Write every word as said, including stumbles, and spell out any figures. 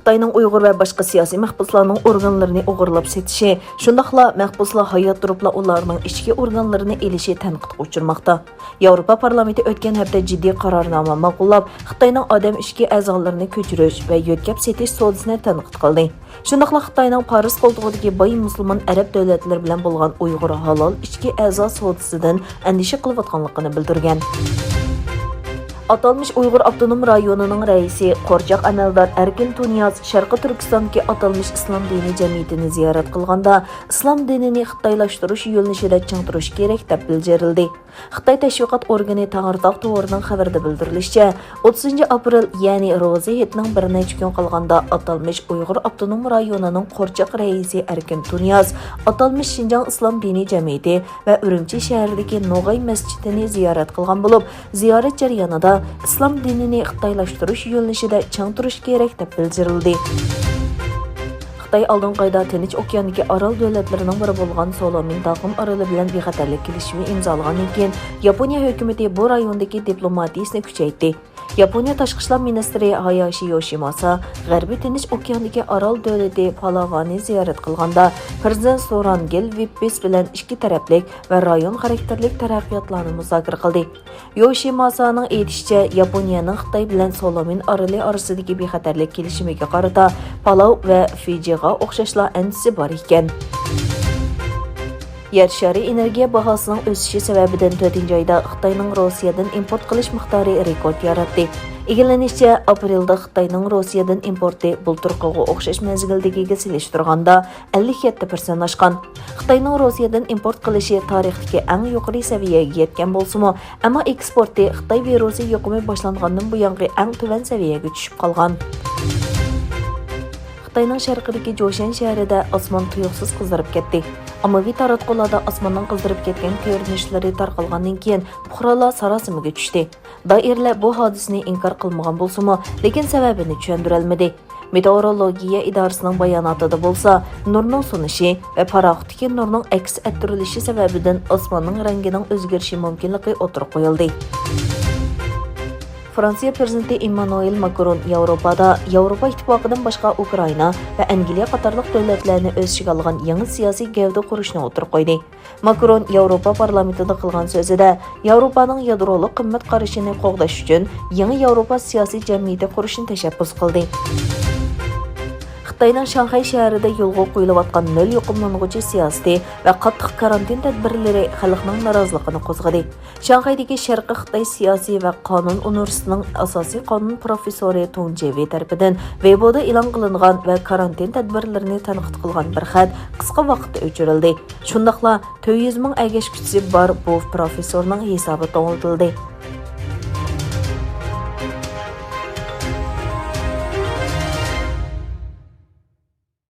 خىتاينىڭ ئۇيغۇر ۋە باشقا سىياسىي مەھبۇسلارنىڭ ئورگانلىرىنى ئوغرىلاپ سېتىشى، شۇنداقلا مەھبۇسلار ھايات تۇرۇپلا ئۇلارنىڭ ئىچكى ئورگانلىرىنى ئېلىشى تەنقىدقە ئۇچرىماقتا. ياۋروپا پارلامېنتى ئۆتكەن ھەپتە جىددىي قارارنامە ماقۇللاپ، خىتاينىڭ ئادەم ئىچكى ئەزالىرىنى كۆچۈرۈش ۋە يۆتكەپ سېتىش سودىسىنى تەنقىد قىلدى. شۇنداقلا خىتاينىڭ پارس قولتۇقىدىكى باي مۇسۇلمان ئەرەب دۆلەتلىرى بىلەن بولغان ئۇيغۇر ھالال ئىچكى ئەزا سودىسىدىن ئەندىشە قىلىۋاتقانلىقىنى بىلدۈرگەن. ئاتالمىش ئۇيغۇر ئاپتونوم رايونىنىڭ رەئىسى، قورچاق ئەمەلدار ئەركىن تۇنىياز شەرقىي تۈركىستاندىكى ئاتالمىش ئىسلام دىنىي جەمئىيىتىنى زىيارەت قىلغاندا، ئىسلام دىنىنى خىتايلاشتۇرۇش يۆنىلىشىدە چىڭ تۇرۇش كېرەك، دەپ بىلجىرىلدى. خىتاي تەشۋىقات ئورگىنى تەڭرىتاغ تورىنىڭ خەۋىرىدە بىلدۈرۈلۈشىچە، ئوتتۇزىنچى ئاپرېل، يەنى روزا ھېيتنىڭ بىر نەچچە كۈن قالغاندا ئاتالمىش ئۇيغۇر ئاپتونوم رايونىنىڭ قورچاق رەئىسى ئەركىن تۇنىياز ئاتالمىش شىنجاڭ ئىسلام دىنىي جەمئىيىتى ۋە ئۈرۈمچى شەھىرىدىكى نوغاي مەسچىتىنى زىيارەت قىلغان بولۇپ، زىيارەت جەريانىدا ئىسلام دىنىنى خىتايلاشتۇرۇش يۆنىلىشىدە چىڭ تۇرۇش كېرەك، دەپ بىلجىرىلدى. خىتاي ئالدىنقى ئايدا تىنچ ئوكياندىكى ئارال دۆلەتلىرىنىڭ بىرى بولغان سولومون تاقىم ئارىلى بىلەن بىخەتەرلىك كېلىشىمى ئىمزالىغاندىن كېيىن، ياپونىيە ھۆكۈمىتى بۇ رايوندىكى دىپلوماتىيىسىنى كۈچەيتتى. ياپونىيە تاشقى ئىشلار مىنىستىرى ھاياشى يوشىماسا غەربىي تىنچ ئوكياندىكى ئارال دۆلىتى پالاۋاننى زىيارەت قىلغاندا، پىرېزىدېنت سورانگېل ۋىپپىس بىلەن ئىككى تەرەپلىك ۋە رايون خاراكتېرلىك تەرەققىياتلارنى مۇزاكىرە قىلدى. يوشىماسانىڭ ئېيتىشىچە، ياپونىيەنىڭ خىتاي بىلەن سولومون ئارىلى ئارىسىدىكى بىخەتەرلىك كېلىشىمىگە قارىتا پالاۋ ۋە فىجىغا ئوخشاشلا ئەندىزىسى بار ئىكەن. يەر شارى ئېنېرگىيە باھاسىنىڭ ئۆسۈشى سەۋەبىدىن تۆتىنچى ئايدا خىتاينىڭ روسىيەدىن ئىمپورت قىلىش مىقدارى رېكورت ياراتتى. ئىگىلىنىشىچە، ئاپرېلدا خىتاينىڭ روسىيەدىن ئىمپورتى بۇلتۇرقىغا ئوخشاش مەزگىلدىكىگە سېلىشتۇرغاندا ئەللىك يەتتە پىرسەنت ئاشقان. خىتاينىڭ روسىيەدىن ئىمپورت قىلىشى تارىختىكى ئەڭ يۇقىرى سەۋىيەگە يەتكەن بولسىمۇ، ئەمما ئېكسپورتى خىتاي ۋىرۇسى يۇقۇمى باشلانغاندىن بۇيانقى ئەڭ تۆۋەن سەۋىيەگە چۈشۈپ قالغان. خىتاينىڭ شەرقىدىكى جوشەن شەھىرىدە ئاسمان تۇيۇقسىز قىزىرىپ كەتتى. ئاممىۋى تاراتقۇلاردا ئاسماننىڭ قىزىرىپ كەتكەن كۆرۈنۈشلىرى تارقالغاندىن كېيىن، پۇقرالار ساراسىمىگە چۈشتى. دائىرىلەر بۇ ھادىسىنى ئىنكار قىلمىغان بولسىمۇ، لېكىن سەۋەبىنى چۈشەندۈرەلمىدى. مېتېئورولوگىيە ئىدارىسىنىڭ باياناتىدا بولسا، نۇرنىڭ سۇنۇشى ۋە پاراخوتتىكى نۇرنىڭ ئەكس ئەتتۈرۈلۈشى سەۋەبىدىن ئاسماننىڭ رەڭگىنىڭ ئۆزگىرىشى مۇمكىنلىقى ئوتتۇرىغا قويۇلدى. فرانسىيە پىرېزىدېنتى ئېممانۇئېل ماكرون ياۋروپادا ياۋروپا ئىتتىپاقىدىن باشقا ئۇكرائىنا ۋە ئەنگلىيە قاتارلىق دۆلەتلەرنى ئۆز ئىچىگە ئالغان يېڭى سىياسىي گەۋدە قۇرۇشنى ئوتتۇرىغا قويدى. ماكرون ياۋروپا پارلامېنتىدا قىلغان سۆزىدە، ياۋروپانىڭ يادرولۇق قىممەت قارىشىنى قوغداش ئۈچۈن يېڭى ياۋروپا سىياسىي جەمئىيىتى قۇرۇشنى تەشەببۇس قىلدى. خىتاينىڭ شاڭخەي شەھىرىدە يولغا قويۇلۇۋاتقان نۆل يۇقۇملانغۇچى سىياسىتى ۋە قاتتىق كارانتىن تەدبىرلىرى خەلقنىڭ نارازىلىقىنى قوزغىدى. شاڭخەيدىكى شەرقىي خىتاي سىياسىي ۋە قانۇن ئۇنىۋېرسىتېتىنىڭ ئاساسىي قانۇن پروفېسسورى تۇڭ جېۋې تەرىپىدىن ۋېيبودا ئېلان قىلىنغان ۋە كارانتىن تەدبىرلىرىنى تەنقىد قىلغان بىر خەت قىسقا ۋاقىتتا ئۆچۈرۈلدى. شۇنداقلا تۆت يۈز مىڭ ئەگەشكۈچىسى بار بۇ پروفېسسورنىڭ ھېسابى توڭلىتىلدى.